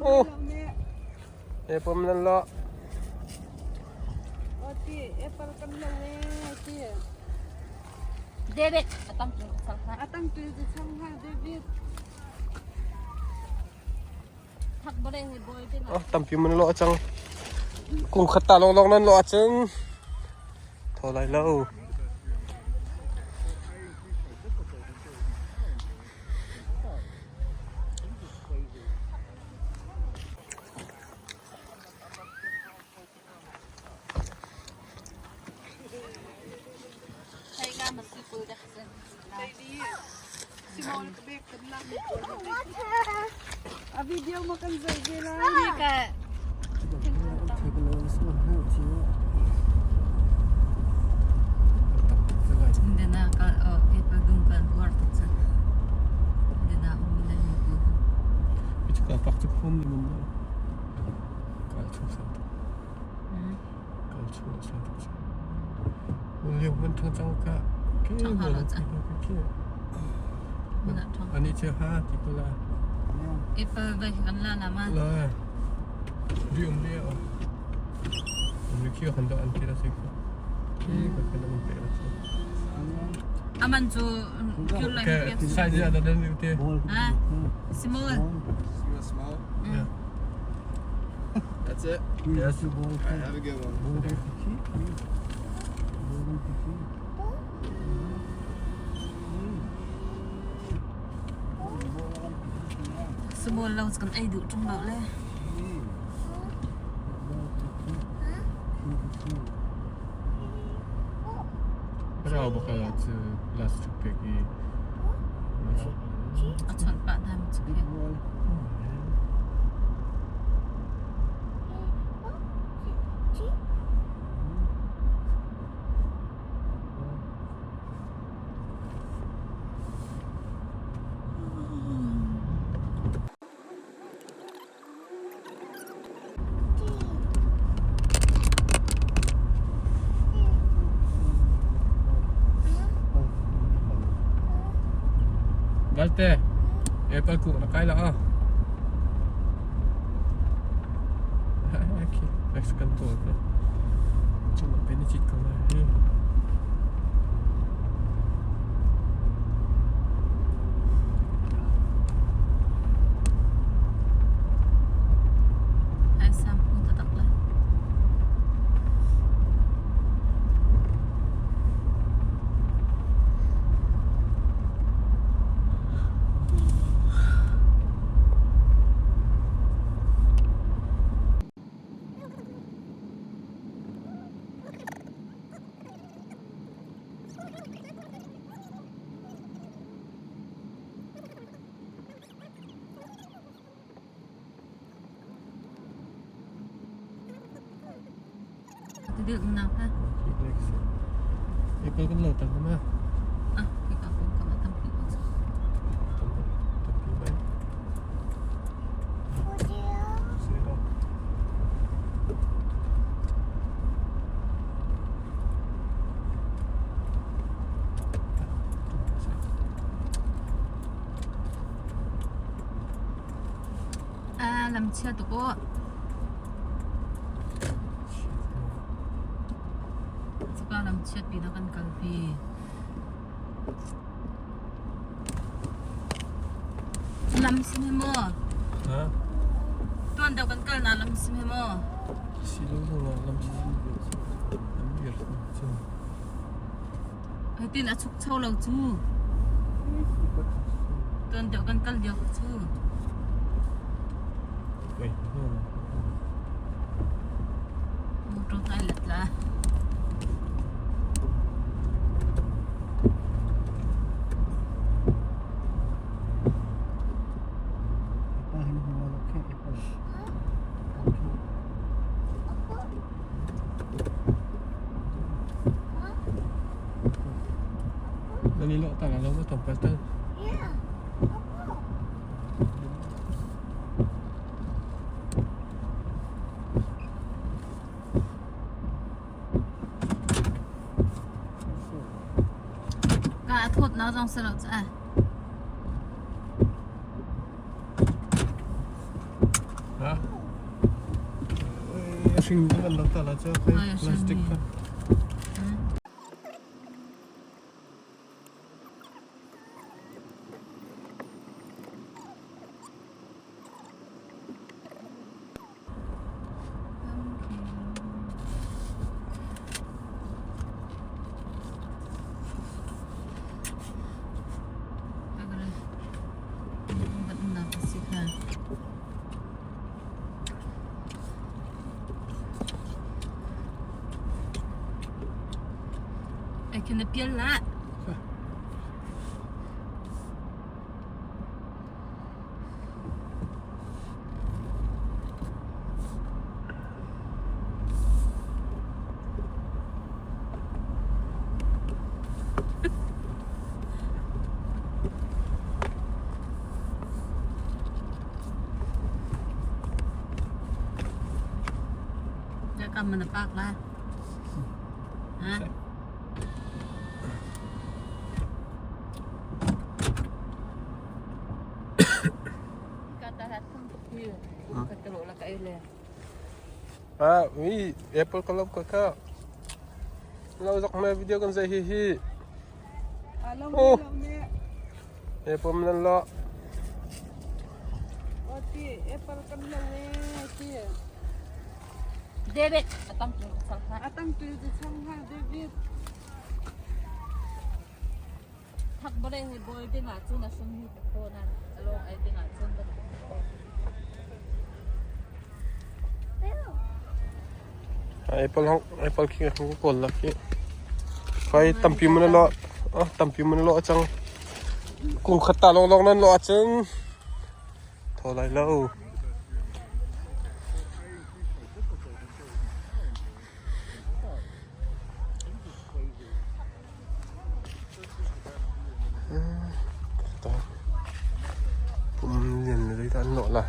Oh. Apple nan lo. David atang tu sang ha. Atang tu sang ha David. Thak bale he boy te Oh, tampi man lo cang. Kung khat ta long long nan lo cang. Tho lai lo. A video ma kan zoh ve lai. Dina ka apple dung kan war tuk cang. Dina um le mi ku. Ka pak chu khum ni mun. Kal chu sa. Kal chu sa. Liu man thang chang ka. Ke ke. Ani che ha ti ko la. Apple vai kan la la ma. La. Ri um le o. Um le khi han da an ti la se ko. Ke ka ka da pe la se. Aman chu kyul lai Ke size ya da da ni te. Ha. Small. You want small? Yeah. That's it? Yes. All right, have a good one. Small lo kan ei duh ṭung lo le. Rau baka chu last pe ki. A chawnh pah hna mi cu khi. Valte, apple kung na kai la ah. Okay, next kan to. Cuma benefit ko na. Ai sam kung tatak la. Tidil um na ha. Apple kan lo tang ma. Ah, khi ka kung ka matam pi ko. Tapi bai. Sino? Ah, lam chia tu ko. Saka lam chiat pi na kan kal pi. Lam sim he mo. Ha? Tuan daw kan kal na lam sim he mo. Silo lo lam si. Lam bir. Hai tin a chuk chau lo chu. Tuan daw kan kal dio chu. Wait, no. Motor tai let la. Nani lo ta la lo mo tong pa ta. Ka thot na zong sa lo cha. Hring kan lo ta la cha plastic kha. Kena pial la. Kam na pak la. Ha? Ah, mi Apple ka lop ka ka. Lo zak me video kan zai hi hi. Oh. Apple man lo. Apple kan lo e ti. David, atang tu sang ha. Atang tu sang ha David. Thak bale hi boy ding ah cun a sung hi ko nan along ai ding ah cun ba. Apple hong apple khi hong ko la khi. Khai tampi mun lo. Ah tampi mun lo chang. Kung khat ta long long nan lo chang. Tho lai lo. Pum lian le zeidah an lawh lai.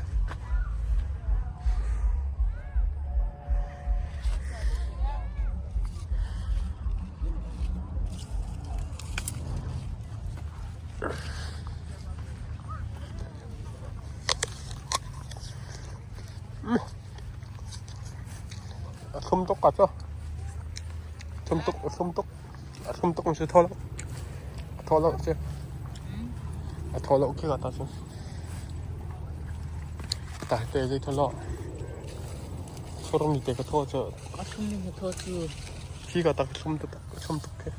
A thlum tuk ka cu. Thlum tuk, a thlum tuk. A thlum tuk si thaw lo. A thaw lo si. A thaw lo khi ka ta cu. Ta te zei thaw lo. Thurmi te ka thaw cu. A thlum mi thaw cu. Khi ka ta thlum tuk, thlum tuk khi.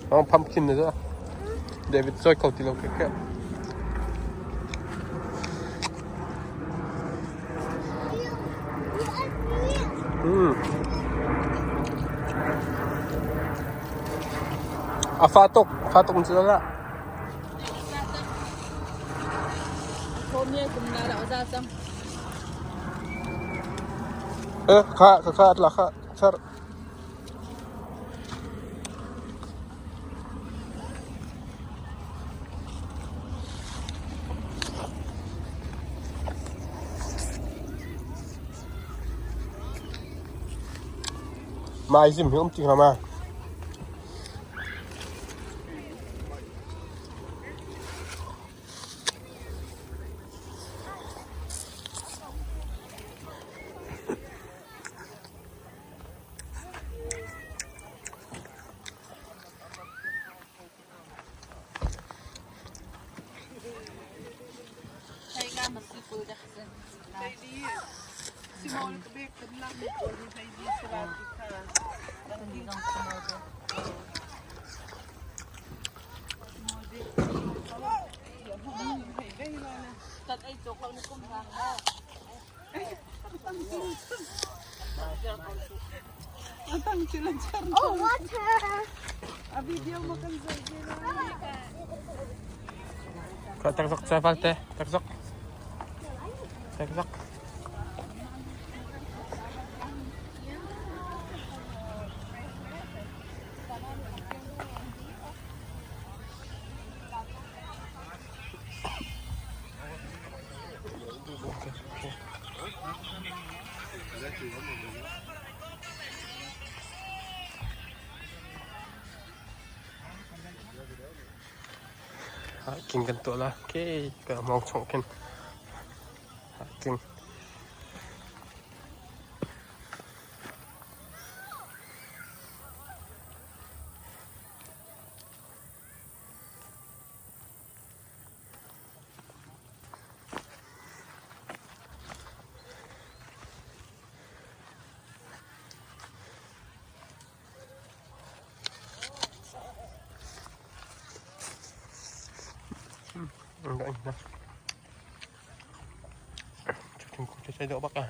Ang pumpkin na siya. David soy kau ti lo keke. A fa tuk, fa tuk sila la. Eh, kha, kha, kha, atla kha, sar. Mai zim hi um ti hnga ma? Oh, water. A video mo kan zai Kha tak zok cha fal te, tak zok. Tak zok. King kan tuah la. Okay, ka mong chong khin. King. Cu dawh bak ah.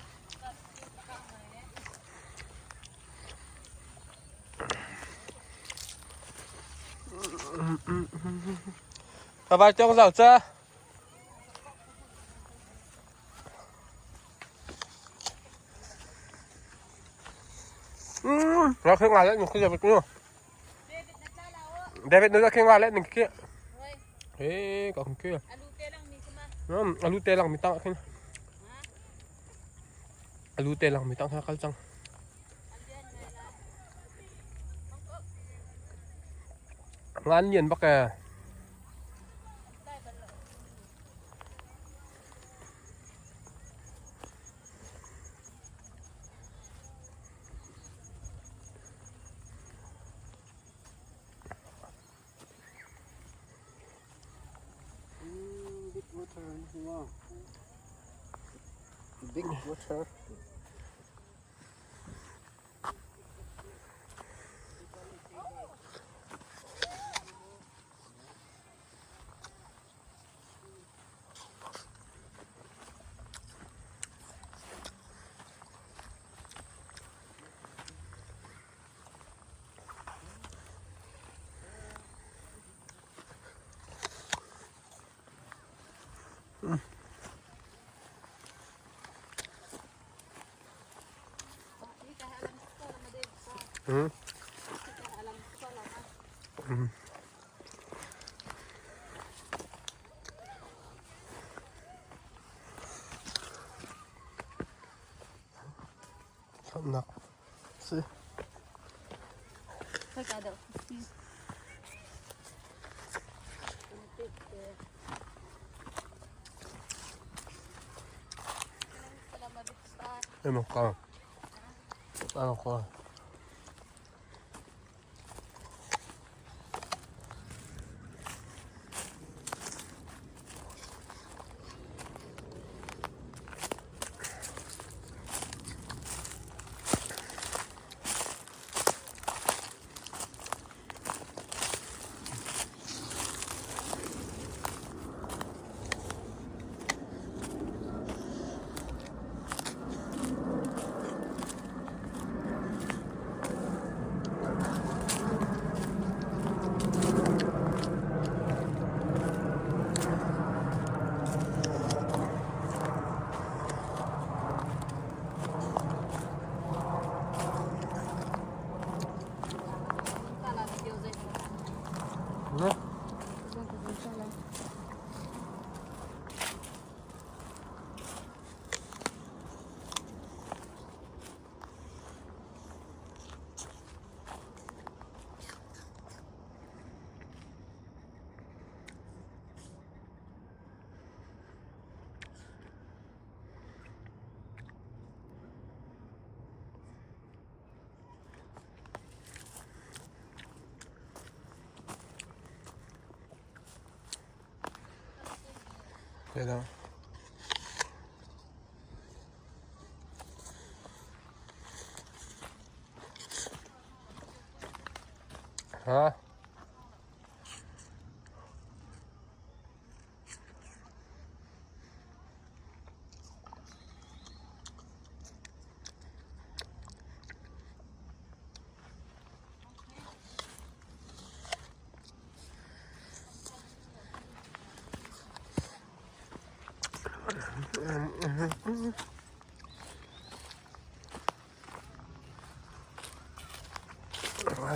Ka vai chong zau cha. Nó khi ngoài lên khi giờ việc nữa. David nó khi ngoài lên mình kia. Ê, có không kia. Alu te lang mi tang khin. Alu te lang mi tang kha kal chang. Ngan nian bak e. Big water. Wow. Big water. Nak. Si. Emang ka. Ano ko? No. Kaya Ha?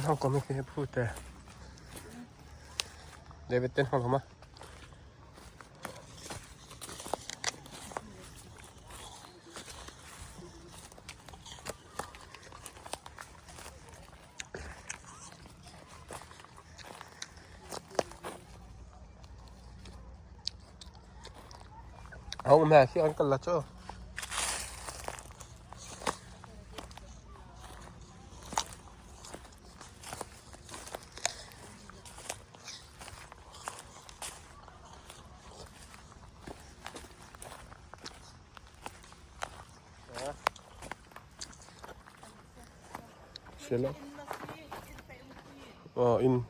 Thong có một cái phụ tề. David tên không mà. Hong hme khi an kal la cu. Sila. Oh, in.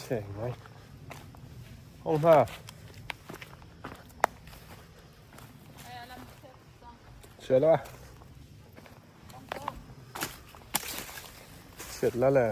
Che ngai. Hong hna. Chia lo ah. Chiat la le.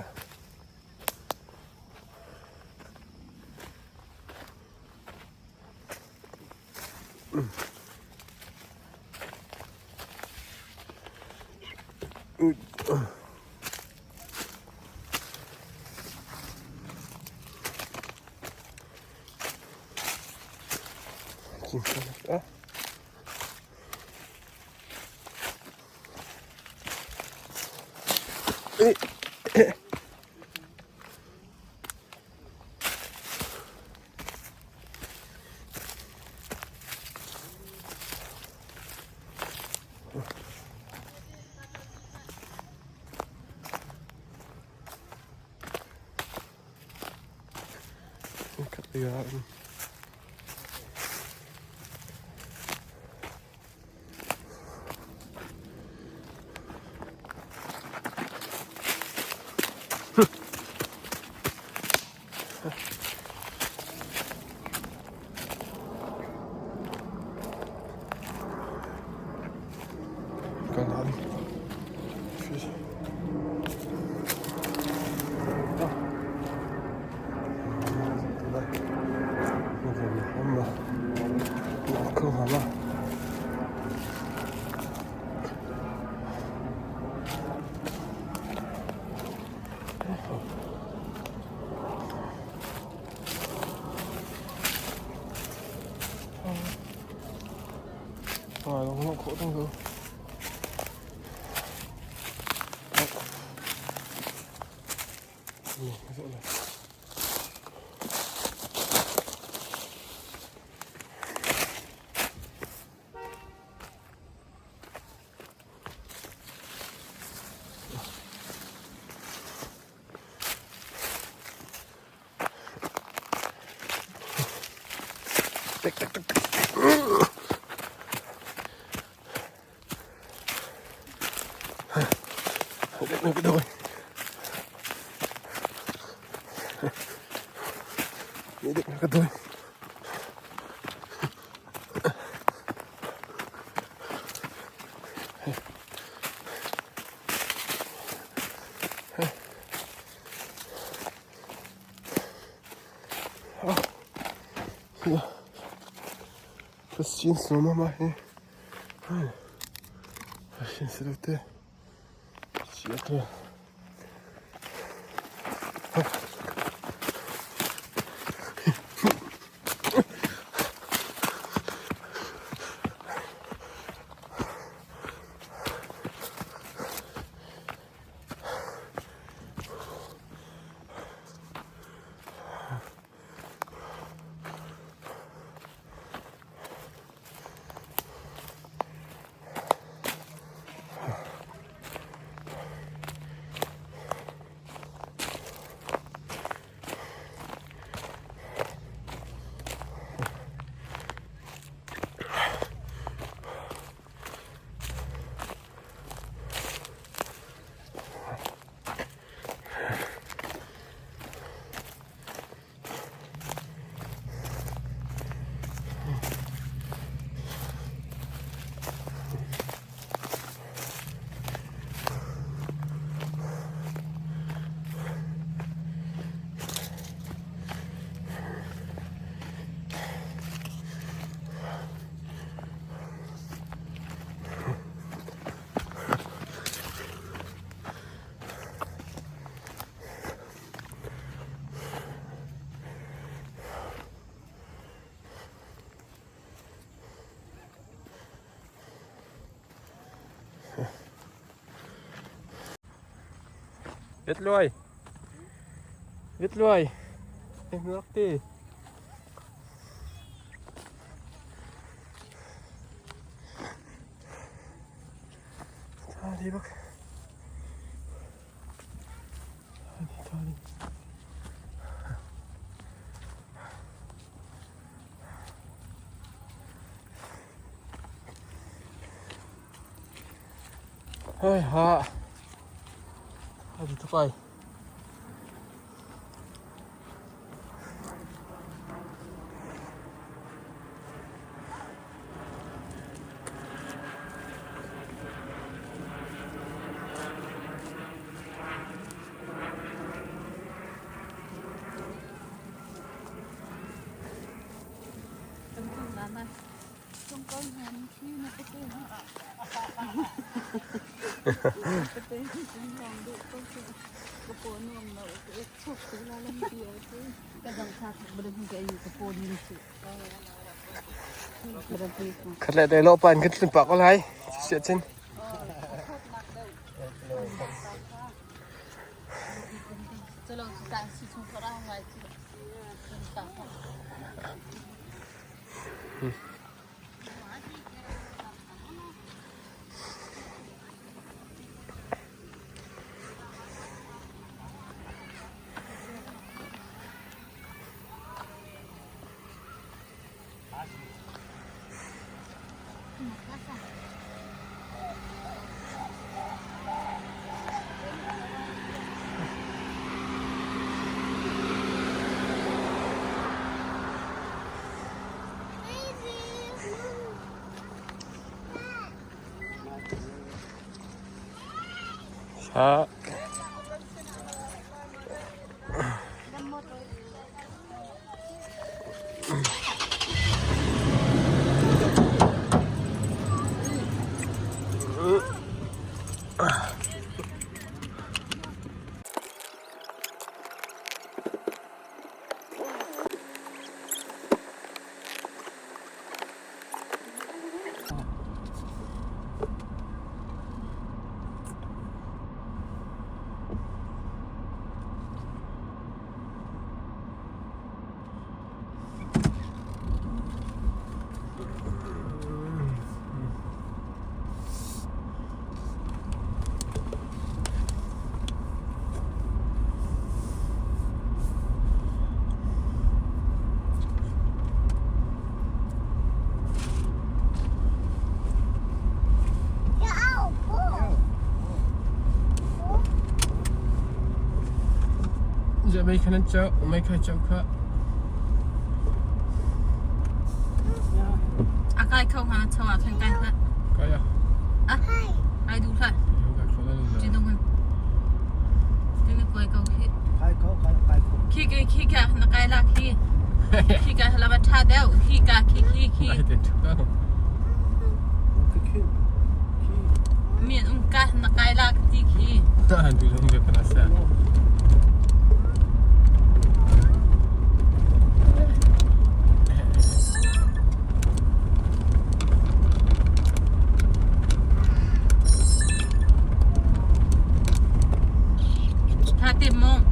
Hết rồi. Vitluai. Eh, ti. Tha di bak. Tha di, tha di. Hei ha. Tha di tuk ai. Khat le dei lo pan kan tlun pah ko lai. Siah cun. Ha. Mei kha nan cauh, mei kha cauh kha. A kai kho hnga cho ah khan kai hlah. Kai ah. Ah, ai duh hlah. Ci dong. Tini koi ko khi. Kai ko kai kai ko. Khi ke khi ka na kai la khi. Khi ka la ba tha deuh khi ka khi khi khi. Ai te thu ka. Khi khi. Mian um ka na kai la ti khi. Ta han tu dong ke kana sa. Tha te mong.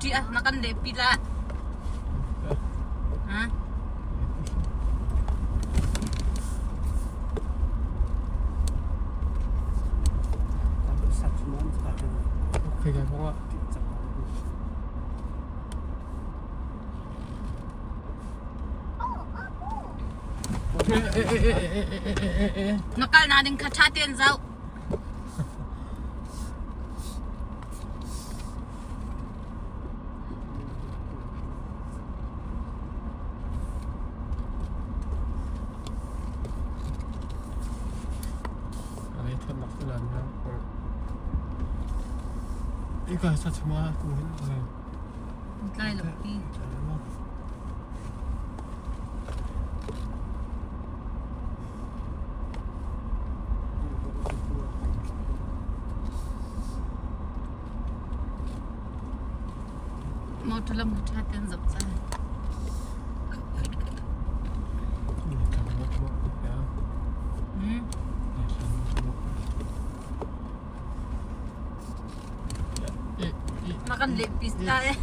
Ti ah na kan le pi la. Ha? Na kal na ding kha tha ten zau. Tlai lo pi. Motor lam hi ṭha tein zoh cang. Ma kan leh pis ta eh.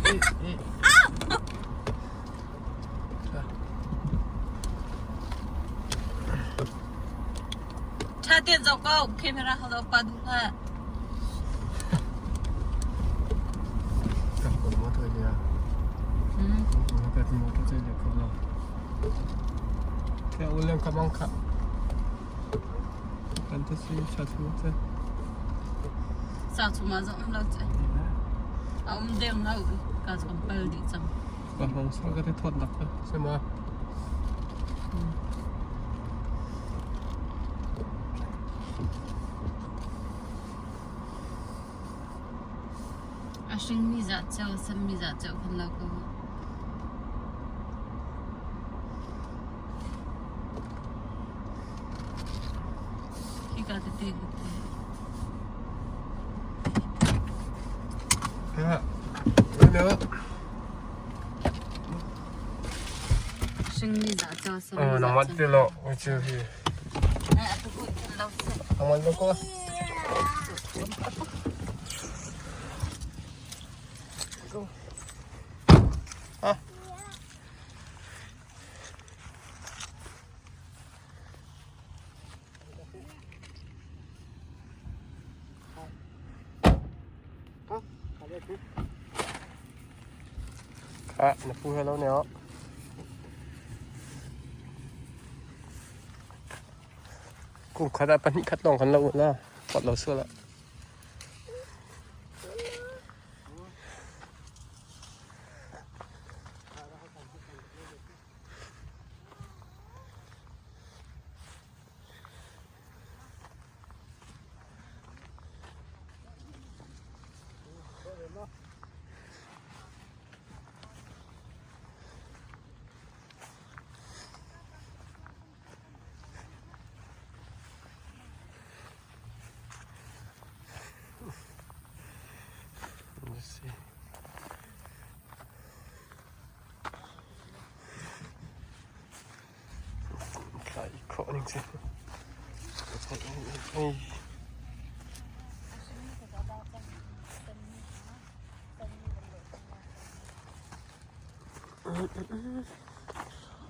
Ṭha tein zoh ko. Camera kha zoh pa duh hlah. Sau chung ah zoh um lo cu. A um deng lo. Ka kan pal dih cang. A hringmi zahceo, a semmi zahceo kan lo ko. Hika tete tete. Hringmi zahceo, semmi Ờ, nó mất zahceo. tiêu lộ, ngày trưa thì Eh, a tuku kan lo seh. nó mất lúc quá. À. À, nó phu hello nè. Kum khat ah pahnih khat lawng kan lo la. Pot lo sual ah. Let's see. Thlai khawh ning si. Ei.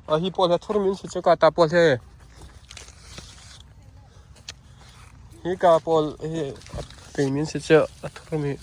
Hi pawl hi thurmi an si cu ka ta pawl hi. Hi ka pawl hi a peimi an si cu a thurmi.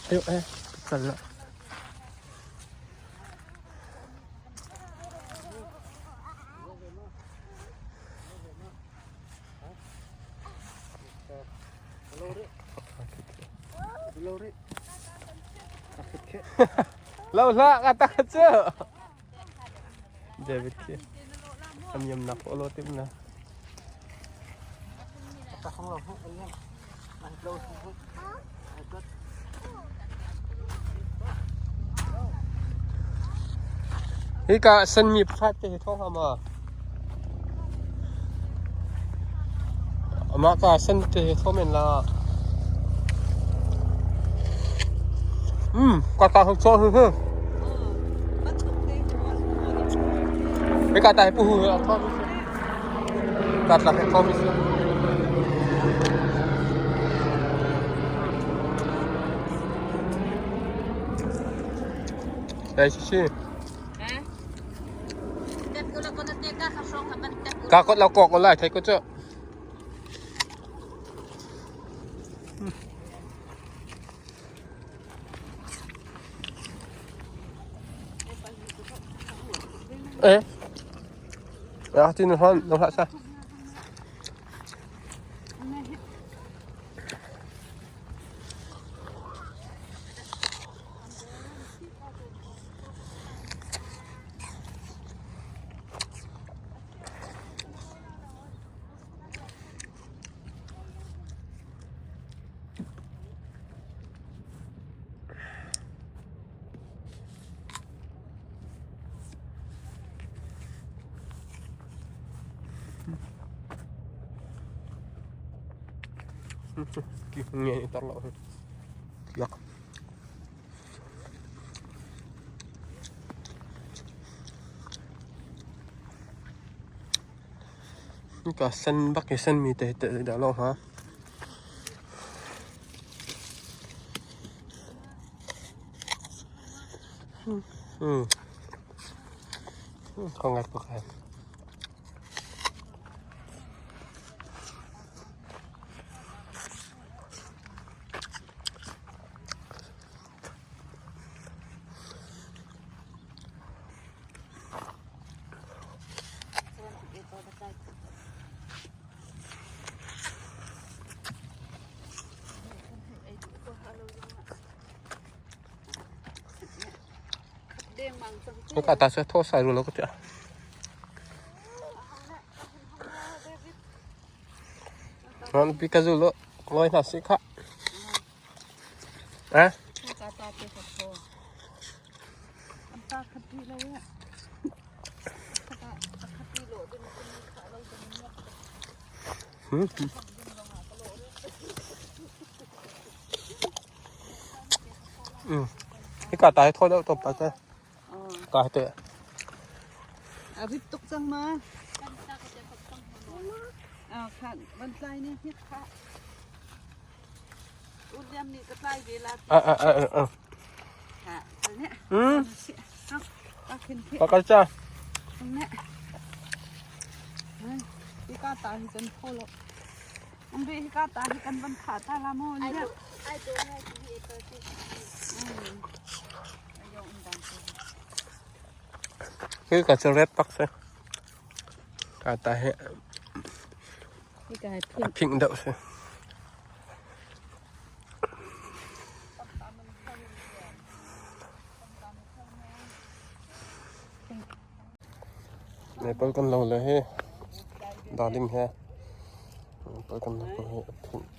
Ayo eh, kal la. Lo hlah ka tak cu. David khi. Am yam nak lo tim na. Hika sanmi pakhat te hi thawng hama. Amah ka san te hi thaw men la. Ka ta hung cho hu hu. Hika ta hi pu hu a thaw mi si. Ka tla hi thaw mi si. Dai si si. Ka kot lau kok lai thai ko chu. Eh. Ya, tin hon, nong hlah sa. Nge tar lo. Yak. Ka sen bak i sen mi te te dah lo ha. Ka ngat bak ai. Ka ta se tho sai ru lo ka tia. Ngan pi ka zu lo loi hna si kha. Eh? Hika ta hi thaw deuh tlawmpal te. Ka te. A rip tuk cang ma. Ah, khan van tlai ne hi kha. William nih ka tlai ve la. Ah ah ah ah. Ha, ne. Ka kal cha. Ne. Hi ka ta hi kan tho lo. Ang be hi ka ta hi kan van tha ta la mo ne. Ai do ngai ti hi to ti. Hi ka chu red pak se. Ka ta hi Hi ka hi a pink deuh si. Maple kan lo le hi darling he maple kan lo hi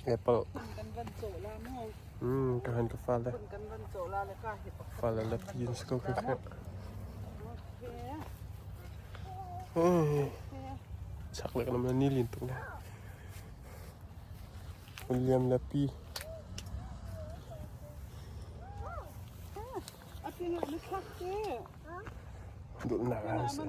maple ka han ka fale fale le pin ko ka khe chak le kan ni lin tuk le William le pi Duhnak ah a si.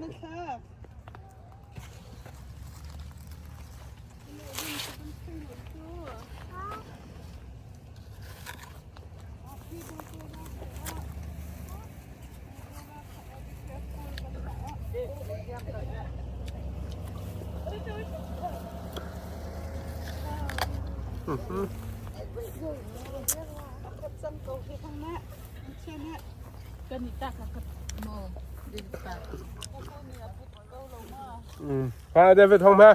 Pa David hong ma.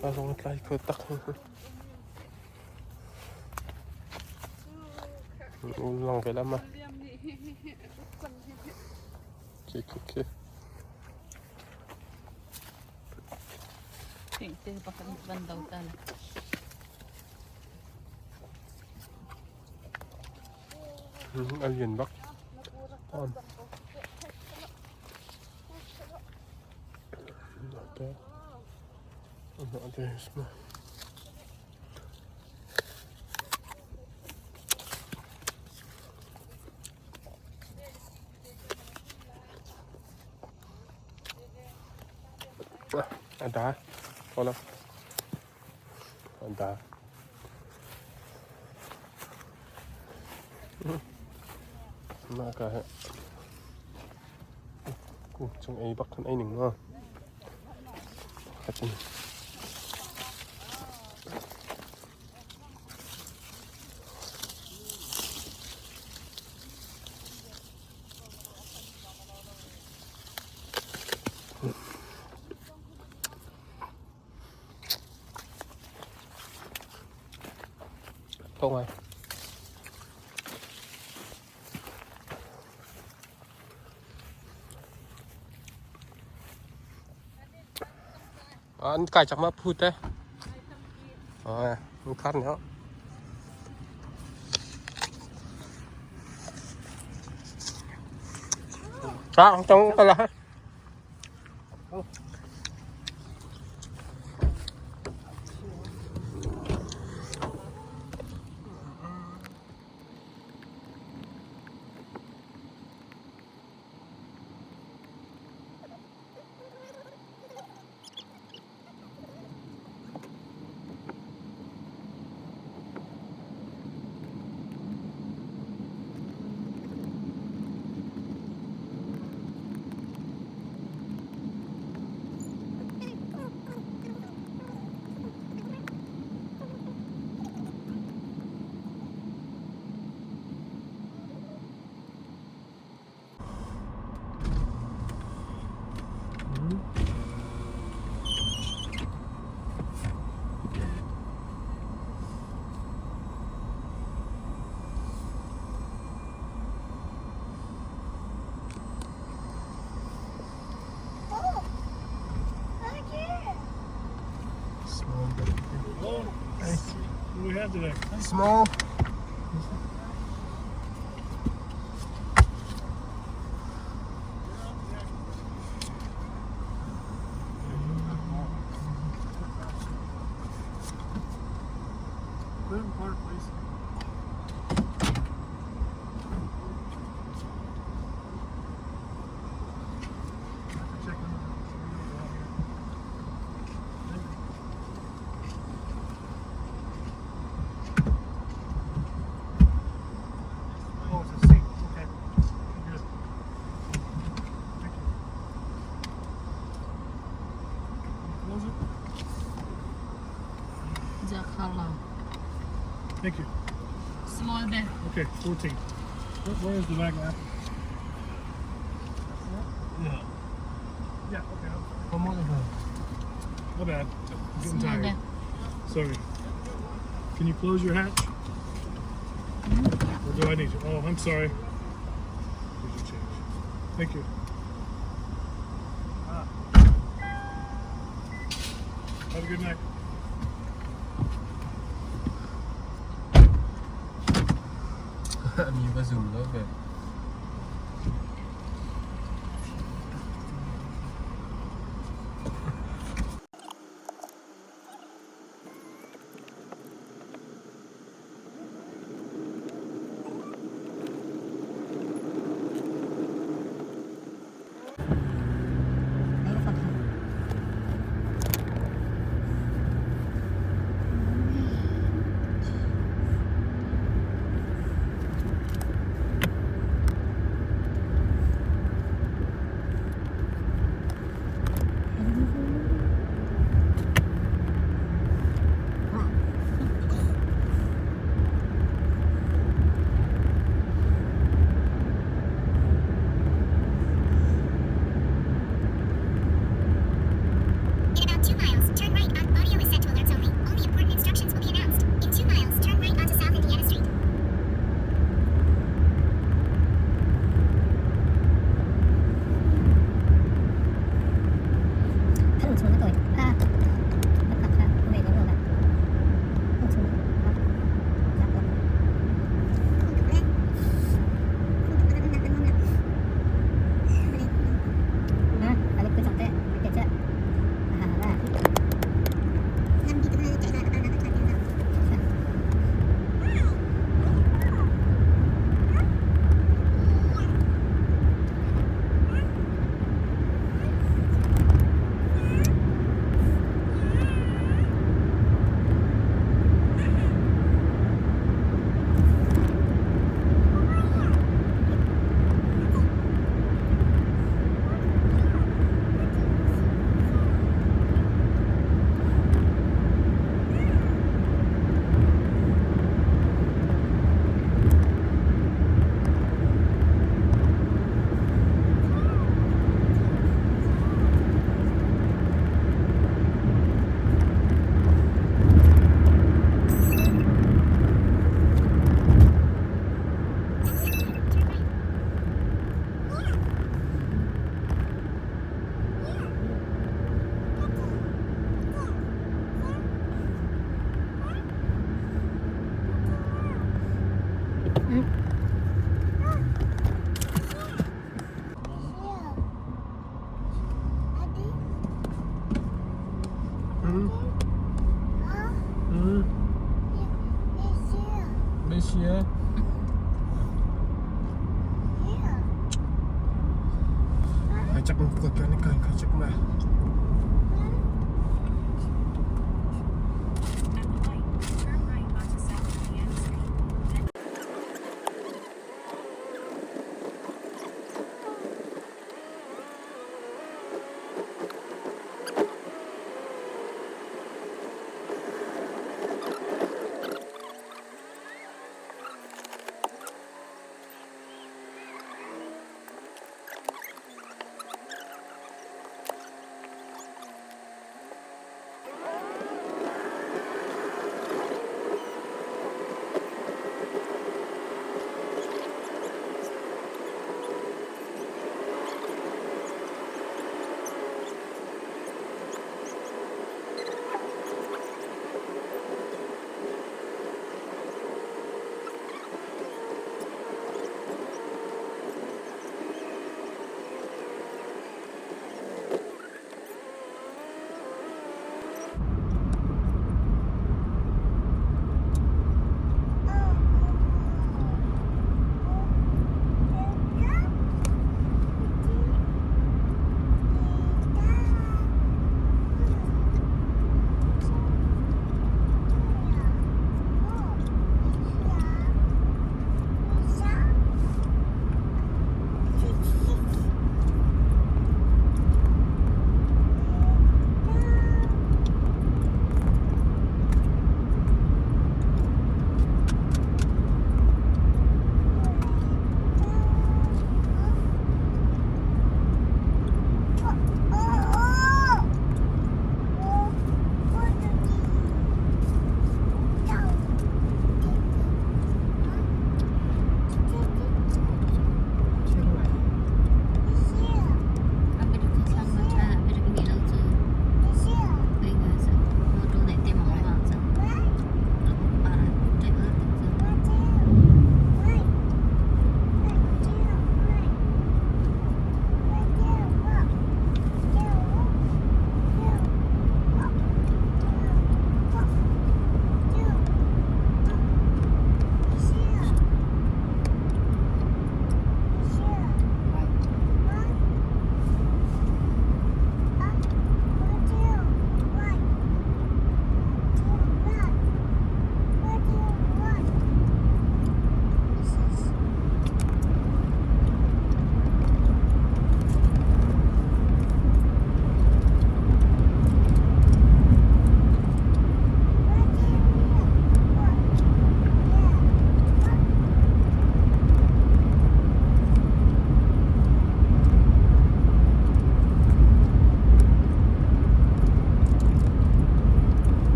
Pa zong tlai kho tak. Lang ve la ma. Okay, okay. A lian bak. On. A da. Hola. A da. Mah ka hi cung ei bak khan ei ning maw? Khatin. Không ai. An kai chak ma phu te. À, khát nữa. À, trong cái là. got today? Small. Put it in park, please. I have to check on the wheels out here. Thank you. Oh, it's a seat. Okay. Good. Thank you. Can you close it? Jack Harlow. Thank you. Small bear. Okay, 14. Where is the bag of apples? Yeah. Yeah, okay. Come on, bro. My bad. I'm getting Small tired. bear. Sorry. Can you close your hatch? Or do I need to? Oh, I'm sorry. Here's your change. Thank you. Have a good night. Mi va zum lo ve. In about 2 miles, turn right on audio is set to alerts only. Only important instructions will be announced. In 2 miles, turn right onto South Indiana Street. Turn right. 몇 시야? Ajak mo ko ka ni kan ajak ma. At the light, turn right onto South Indiana Street. Then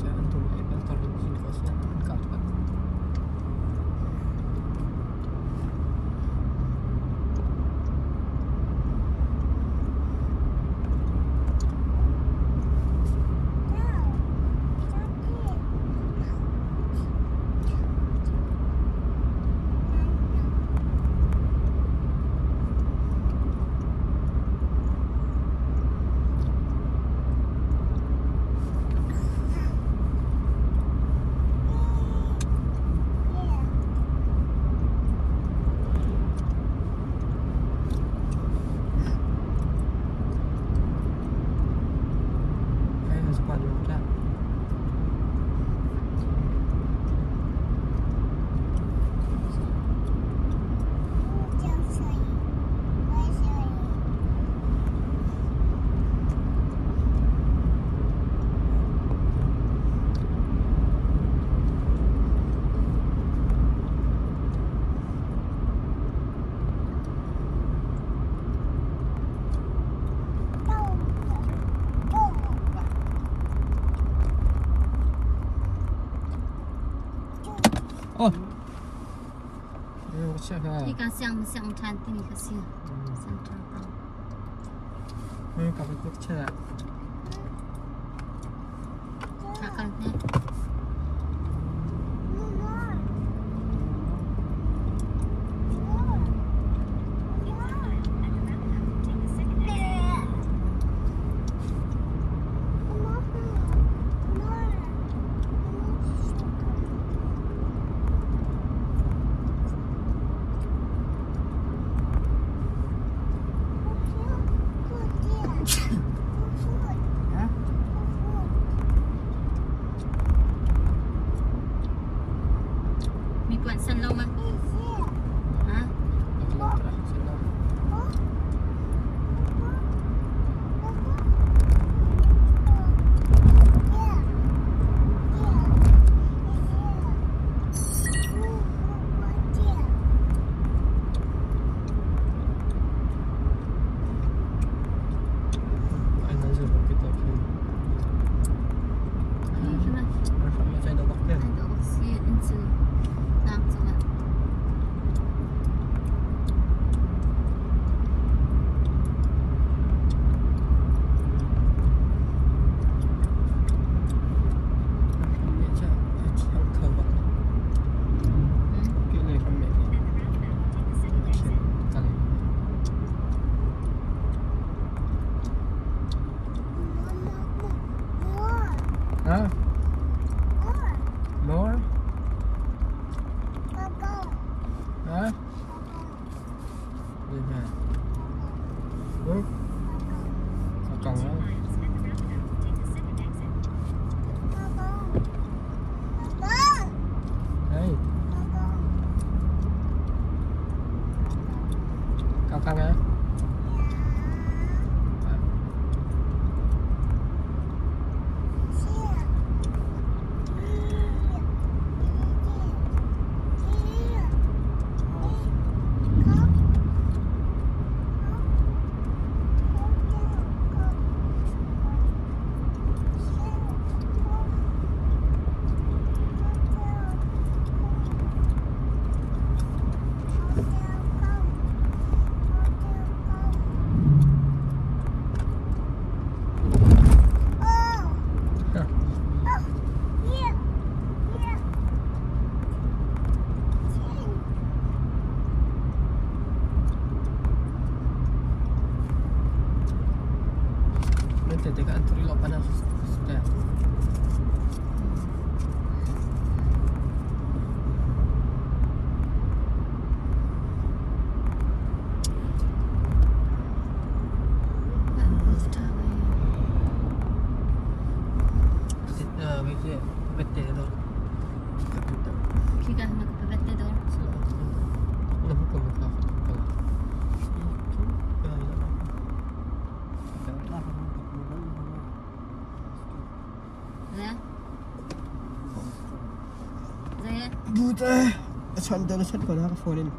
An tum ai bal tar in zin ko si an kal tuk. Oh. Hika siang siang ṭhan timi kha si. Siang ṭhan tang. Ṭha kal hne. At the roundabout, take the second exit. Mi puan san lo ma? Ha? At the roundabout, take the second exit. Huh? More? Huh? Đi mà. Ừ. In Còn 2 nữa. miles, at the roundabout, take the second exit. Đây. Cao căng á? Nanti dekat antri lo panas sudah. Khika na ka pabette dor. Ze? Ze? Buta. Chan dala chan ko na ka phone in.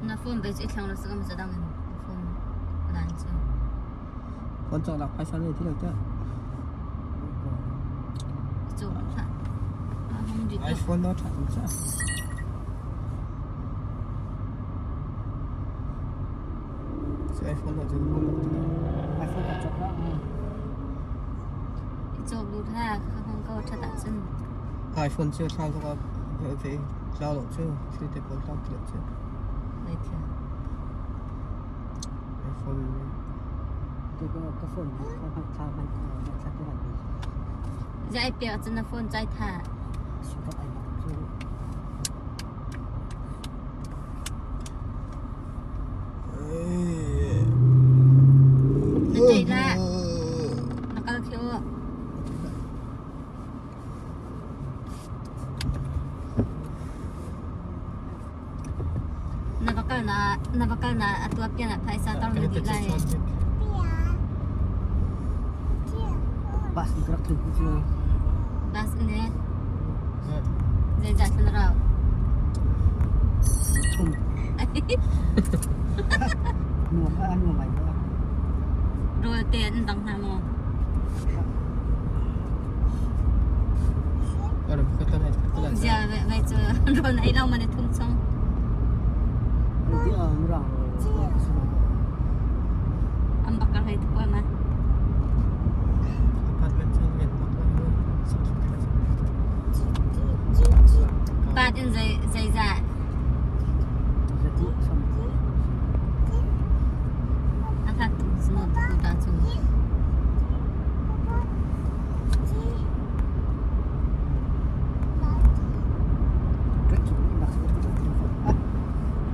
Na phone be chi thlang lo sa kam zadang in phone lan chu. Phone cawknak phaisa nei ti lo tiah. Cawk hlah. A hung dit lo. iPhone na ṭha tuk caah. Si iPhone na cu hmang bak ti. iPhone ka cawk la. I cawk lut ha ka hung ko ṭhat ahcun. iPhone cu thlau tuk ah ve tlau lo cu thil te pawl tlau ti lo cu. Zeithil. iPhone Ka phone ka thla man thla te ran. Zai pek cun na phone cai tha. Sukap ai mak cu. Na ṭaih la. Na kal khio. Na va kal na na va kal na a tuah pian ah phaisa tar na dih lai. Bus in karak thil cu. Bus ne. Zeizat na rau? Thum. Nuam a nuam ai ba. Rawl te an dang hna maw? Zia vai cu rawl na ei lo man i thum chung. An bak ka hlei tuk ma. Pat in zei zeizah? A hlat tuk cu ta cu.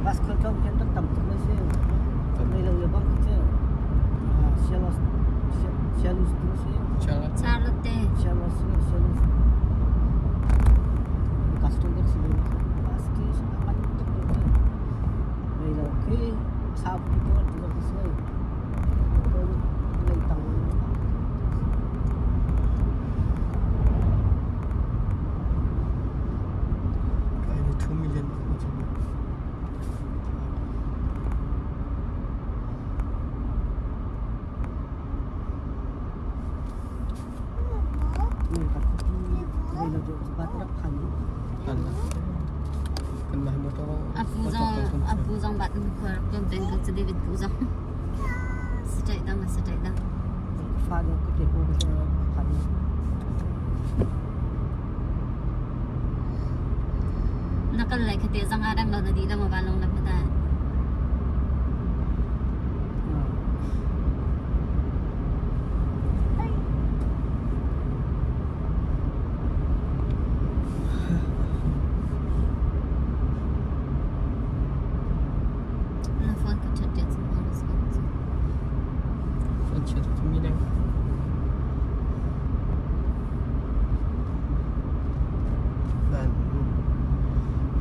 Bas khol thong khen tak tam tuk na si. Nei lo le bang che. Sialos sialus tu si. Charlotte te. Sialos sialus. Customer si. Bas ki aman tuk lo. Nei lo khi sau ki to tu si. Lei tang. 2 million. A pu zong a pu zong bat khor ton ten ka David pu zong. Satai dang satai dang. Fa do ka te ko ka phan. Na kal lai khate zang a dang lo na di lo ma van long lam ta. Na phone ka chat jet phone is good. Phone chat to me now. Man,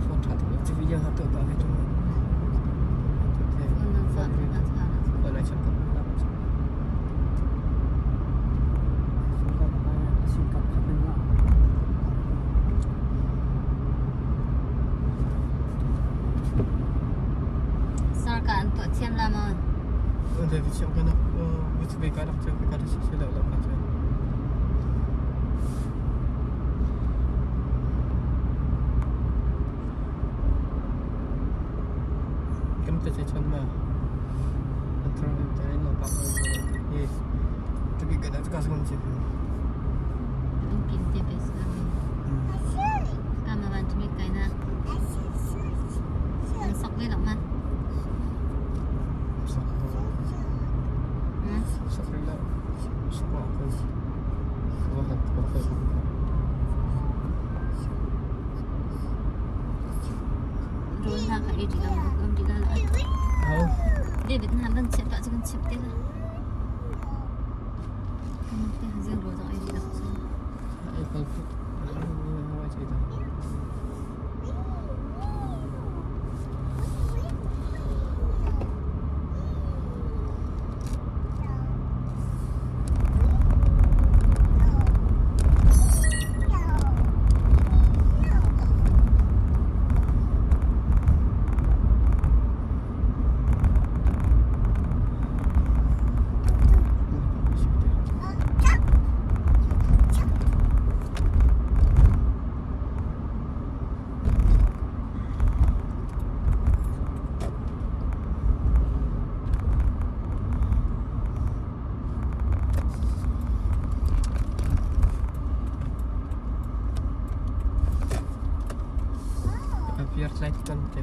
phone chat to video ha to ba ve to. Phone na phone na ta. Phone ai chat ko. Sar ka an to thiam la ma. David siam ka nak with be ka nak siam ka si si lo lo ka siam. Kam te che chon ma. Antro te no pa ko. Ye. Tu bi ka ka son che. Pin te pe sa. Ka ma ban tu mi kai na. An sok ve lo ma. Sok. Sok la. Sok ko ko. Ko ha ko ko. Rol na ka ei di lo om di la. Hau. David na ban chep ta chu chep te la. Kan te zing ro zong ei di lo. Ai ko ko. Ai che ta.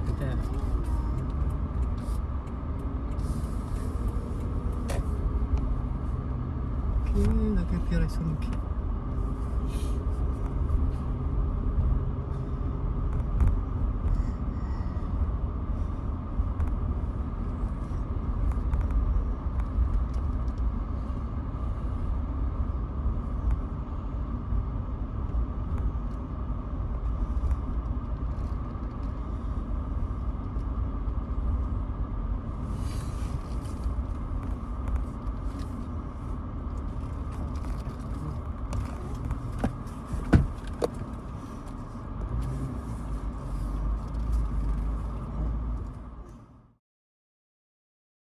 ka te. Khi na ke piare sun khi.